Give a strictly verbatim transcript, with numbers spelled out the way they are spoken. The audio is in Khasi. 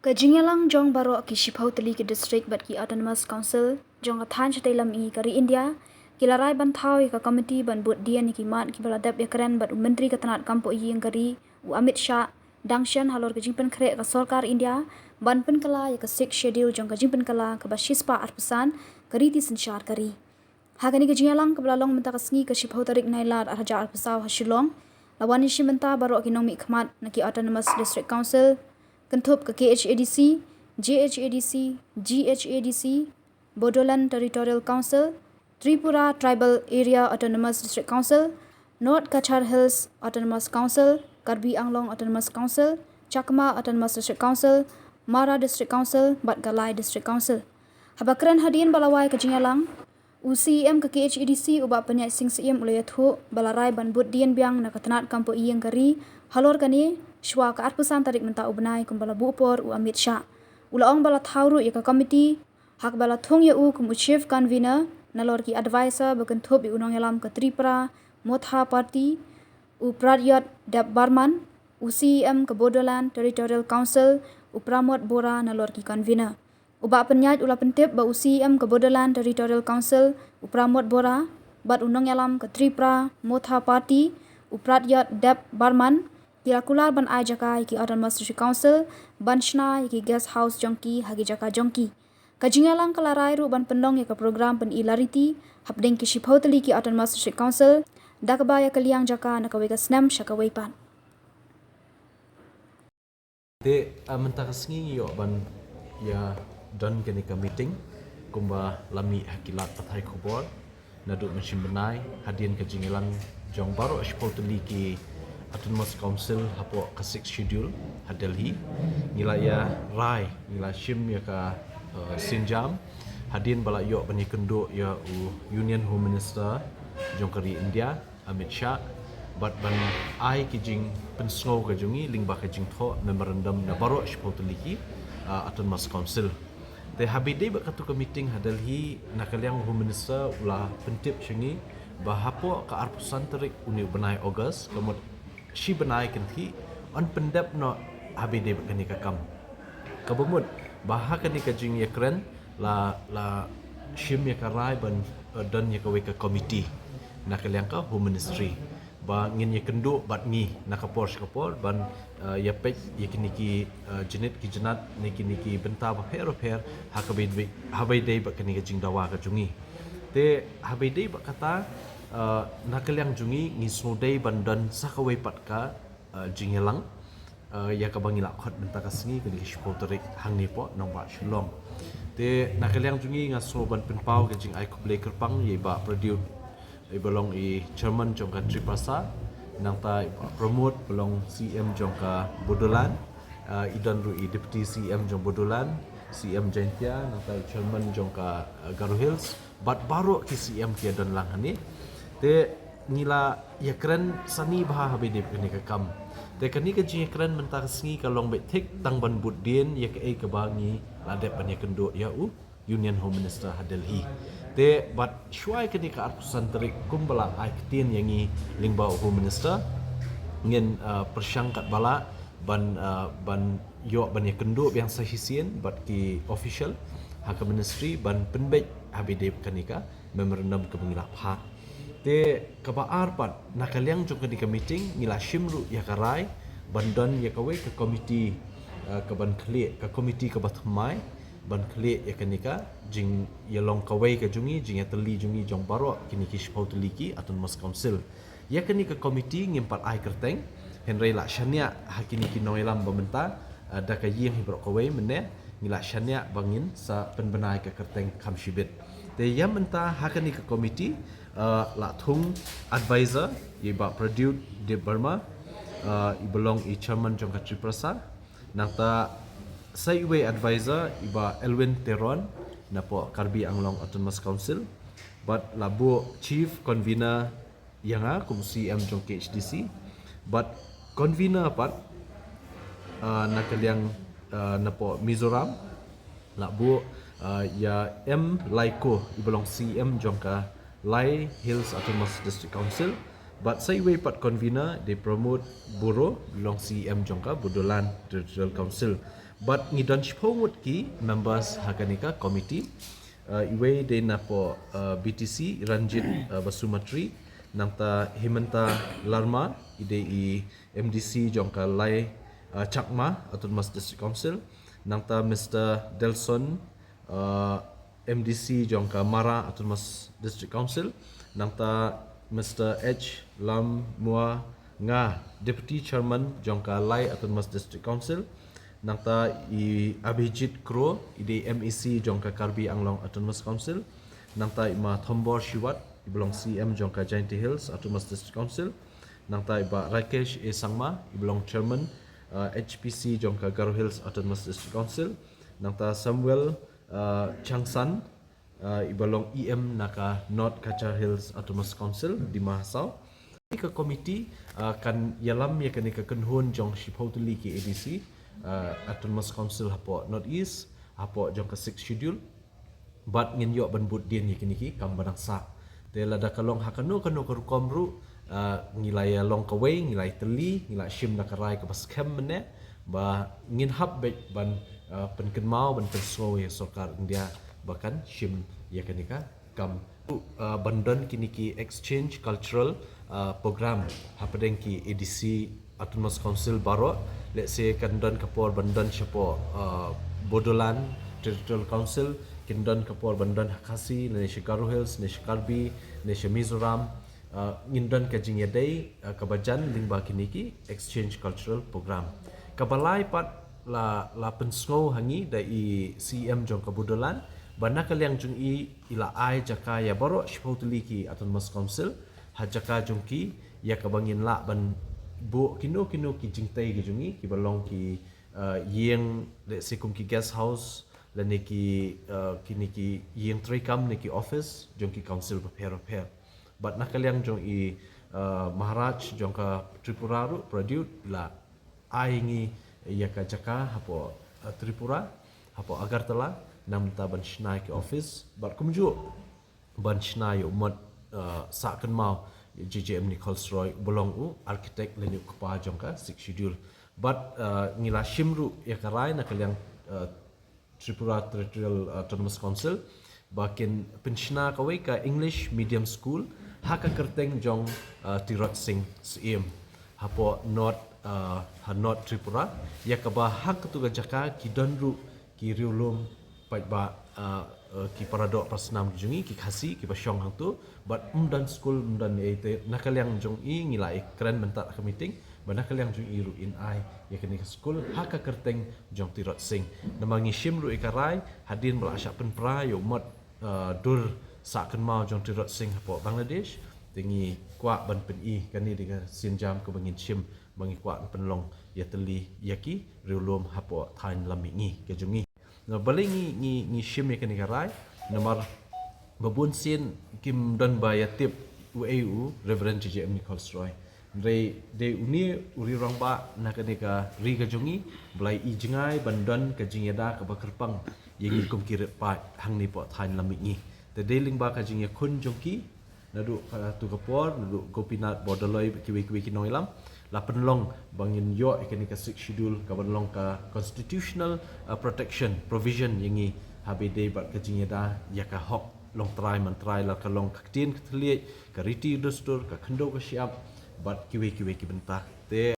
Ka jingïalang jong baroh ki shiphew tylli ki district bad ki Autonomous Council jong ka thaiñ shatei lam i ka ri India ki la rai ban thaw ïa ka komiti ban bud dien ïa ki mat kiba la dep ïakren bad u Myntri ka tnat kam poh ïing ka ri u Amit Shah, dang shen halor ka jingpynkhreh ka sorkar India ban pynkylla ïa ka Sixth Schedule jong ka jingpynkylla kaba shispah arphew san ka riti synshar ka ri. Ha kane ka jingïalang kaba la long mynta ka sngi ka shiphew tarik Nailar arhajar arphew saw ha Shillong, la wan ïashim bynta baroh ki nongmihkhmat na ki Autonomous District Council, kynthup ka K H A D C, J H A D C, G H A D C, Bodoland Territorial Council, Tripura Tribal Area Autonomous District Council, North Cachar Hills Autonomous Council, Karbi Anglong Autonomous Council, Chakma Autonomous District Council, Mara District Council bad ka Lai District Council. Haba kren hadien ba la wai ka jingïalang, u C E M ka K H A D C u Bah Pynïaid Sing Syiem u la ïathuh ba la rai ban bud dien biang na ka tnat kam poh ïing ka ri halor kane shwa ka arphew san tarik mynta u bnai kumba la buh por u Amit Shah. U la ong ba la thaw ruh ïa ka komiti ha kaba la thung ïa u kum u Chief Convener nalor ki advisor ba kynthup ïa u nongïalam ka Tripura Motha Party, u Pradyot Debbarman, u C E M ka Bodoland Territorial Council u Pramod Bora nalor ki convener. U Bah Pynïaid u la pyntip ba u C E M ka Bodoland Territorial Council u Pramod Bora bad u nongïalam ka Tripura Motha Party u Pradyot Debbarman ki la kular ban ai jaka ïa ki Autonomous District Council ban shna ïa ki guest house jong ki ha ki jaka jong ki. Ka jingïalang ka la rai ruh ban pynlong ïa ka program pyni lariti hapdeng ki shiphew tylli ki Autonomous District Council da kaba ïa ka liang jaka na kawei ka snem sha kawei pat. Te mynta ka sngi ngi ïoh ban ïa don kane ka meeting kumba la mih ha ki lad pathai khubor naduh mynshem bnai hadien ka jingïalang jong baroh shiphew tylli ki Autonomous Council hapoh ka Sixth Schedule ha Delhi. Ngi la ïa rai, ngi la shim ïa ka uh, sienjam hadien ba la ïoh ban ïakynduh ïa u Union Home Minister jong ka ri India, Amit Shah, bad ban ai ki jingpynsngew ka jong ngi lyngba ka jingthoh memorandum na baroh shiphew tylli ki uh, Autonomous Council. Te haba dei bad katu ka meeting ha Delhi, na ka liang u Home Minister u la pyntip sha ngi ba hapoh ka arphew san tarik une u bnai August, ka mut shi bnai kynthih, yn pyndep noh haba dei bad kane ka kam. Kaba mut ba ha kane ka jingïakren la la shim ïa ka rai ban uh, don ïa kawei ka komiti na ka liang ka Home Ministry ba ngin ïakynduh bad ngi na ka por sha ka por ban uh, ïa peit ïa kine ki uh, jingit ki jingat ne kine ki bynta bapher bapher ha kaba dei, haba dei bad kane ka jingdawa ka jong ngi. Te haba dei bad kata uh, na ka liang jong ngi ngi sngewdei ban don sa kawei pat ka uh, jingïalang uh, ïa kaba ngi la khot mynta ka sngi kane ka shiphew tarik hangne hapoh nongbah Shillong. Te na ka liang jong ngi nga sngew ban pynpaw ka jingai khublei kyrpang ïa i Bah Pradyot, i ba long i chairman jong ka Triparsa, nangta i Bah Pramod ba long C M jong ka Bodoland, uh, i don ruh i deputy C M jong Bodoland, C M Jaintia, nangta i chairman jong ka uh, Garo Hills, bad baroh ki C M ki ïa don lang hangne. Te ngi la ïakren sani bha haba dei bad kane ka kam. Te kane ka jingïakren mynta ka sngi ka long beit thik tang ban bud dien ïa kaei kaba ngi la dep ban ïakynduh ïa u Union Home Minister ha Delhi. Te bad shuwa ïa kane ka arphew san tarik kumba la ai ktien ïa ngi lyngba u Home Minister, ngin uh, pyrshang katba lah ban uh, ban ïoh ban ïakynduh biang sa shisien bad ki official ha ka ministry ban pynbeit haba dei bad kane ka memorandum kaba ngi la phah. Te kaba ar pat na ka liang jong kane ka meeting ngi la shim ruh ïa ka rai ban don ïa kawei ka komiti uh, kaban khlieh, ka komiti kaba thymmai ban khlieh ïa kane ka jingïalong kawei ka jong ngi, jingïatylli jong ngi jong baroh kine ki shiphew tylli ki Autonomous Council. Ïa kane ka komiti ngim pat ai kyrteng, hynrei la shaniah ha kine ki nongïalam ba mynta uh, da ka ïing hi baroh kawei mynne ngi la shaniah ba ngin sa pynbna ïa ka kyrteng kham shibit. Te ïa mynta ha kane ka komiti uh, la thung advisor ïa i Bah Pradyot Debbarma, uh, i ba long i chairman jong ka Triparsa, nangta sa iwei advisor i Bah Elwin Teron napoh Karbi Anglong Autonomous Council, bad la buh chief convener ïa nga kum C M jong K H D C, bad convener pat uh, na ka liang uh, napoh Mizoram, la buh uh, ïa M Laiko i ba long C M jong ka Lai Hills Autonomous District Council, bad sa iwei pat convener dei Pramod Boro, long C M jong ka Bodoland Territorial Council. Bad ngi don shiphew ngut ki members ha kane ka committee. Uh, iwei dei napoh uh, B T C, Ranjit uh, Basumatri, nangta Himanta Larma, i dei i M D C jong ka Lai uh, Chakma Autonomous District Council, nangta Mister Delson, uh, M D C jong ka Mara Autonomous District Council, nangta Mister H Lam Mua Nga, Deputy Chairman jong ka Lai Autonomous District Council, nangta i Abhijit Kro, i dei M E C jong ka Karbi Anglong Autonomous Council, nangta i ma Thombor Shiwat, i ba long C M jong ka Jaintia Hills Autonomous District Council, nangta i ba Rakesh A Sangma, i ba long Chairman uh, H P C jong ka Garo Hills Autonomous District Council, nangta Samuel uh, Changsan, uh, i ba long E M na ka North Cachar Hills Autonomous Council, Dima Hasao. Ka committee uh, kan ïalam ïa kane ka kynhun jong shiphew tylli ki A D C, uh, Autonomous Council hapoh North East, hapoh jong ka Sixth Schedule. Bad ngin ïoh ban bud dien ïa kine ki kam ba dang sah. Te lada ka long ha kano kano ka rukom ruh, uh, ngi la ïa long kawei, ngi la ïa tylli, ngi la shim da ka rai kaba skhem mynne, ba ngin hap beit ban uh, pynkynmaw, ban pynsngew ïa sorkar India ba kan shim ïa kane ka kam. Uh, ban don kine ki exchange cultural uh, program hapdeng ki A D C Autonomous Council baroh, let's say kan don ka por ban don shapoh uh, Bodoland Territorial Council, kin don ka por ban don ha Khasi, ne sha Garo Hills, ne sha Karbi, ne sha Mizoram, uh, ngin don ka jingïadei uh, kaba jan lyngba kine ki exchange cultural program. Kaba lai pat la la pynsngew ha ngi da i C M jong ka Bodoland, ba na ka liang jong i i la ai jaka ïa baroh shiphew tylli ki Autonomous Council, ha jaka jong ki, ïa kaba ngin lah ban buh kino kino ki jingtei ki jong i, kiba long ki uh, ïing, let's say kum ki guest house, lane ki uh, kine ki ïing treikam ne ki office jong ki council bapher bapher. Bad na ka liang jong i uh, Maharaj jong ka Tripura ruh, Pradyut, la ai ngi ïa ka jaka hapoh uh, Tripura, hapoh Agartala, namar ban shna ïa ki office. Bad kumjuh ban shna ïa u mot uh, sah kynmaw J J M Nichols Roy, u ba long u architect lane u kpa jong ka Sixth Schedule. Bad uh, ngi la shim ruh ïa ka rai na ka liang uh, Tripura Territorial Autonomous Council ba kin pynshna kawei ka English Medium School ha ka kyrteng jong uh, Tirot Sing Syiem hapoh North, uh, ha North Tripura, ïa kaba ha katu ka jaka ki don ruh ki riewlum paidbah uh, uh, ki paradoh parasnam ki jong i, ki Khasi kiba shong hangtu. Bad ym don skul, ym don ei te, na ka liang jong i ngi la ïakren mynta ha ka meeting ba na ka liang jong i ruh in ai ïa kane ka skul ha ka kyrteng jong Tirot Sing. Namar ngi shim ruh ïa ka rai hadien ba la shah pynpra ïa u mot uh, dur sah kynmaw jong Tirot Sing hapoh Bangladesh. Te ngi kwah ban pyni kane dei ka sienjam kaba ngin shim, ba ngi kwah pynlong ïatylli ïa ki riewlum hapoh thaiñ lam mihngi ka jong ngi. Na balei ngi ngi ngi shim ïa kane ka rai? Namar ba bun sien kim don ba ïa tip uei u Reverend J J M Nichols Roy. Dei dei une u ri rangbah na kane ka ri ka jong ngi, ba la i jngai ban don ka jingïada kaba kyrpang ïa ngi kum ki rit paid hangne hapoh thaiñ lam mihngi. Te dei lyngba ka jingïakhun jong ki, naduh katu ka por, naduh Gopinath Bordoloi, kiwei kiwei ki nongïalam, la pynlong ba ngin ïoh ïa kane ka Sixth Schedule kaban long ka constitutional uh, protection provision ïa ngi, haba ïadei bad ka jingïada ïa ka hok longtrai mantrai, la ka long ka ktien ka thylliej, ka riti dustur, ka khyndew ka shyiap, bad kiwei kiwei ki bynta. Te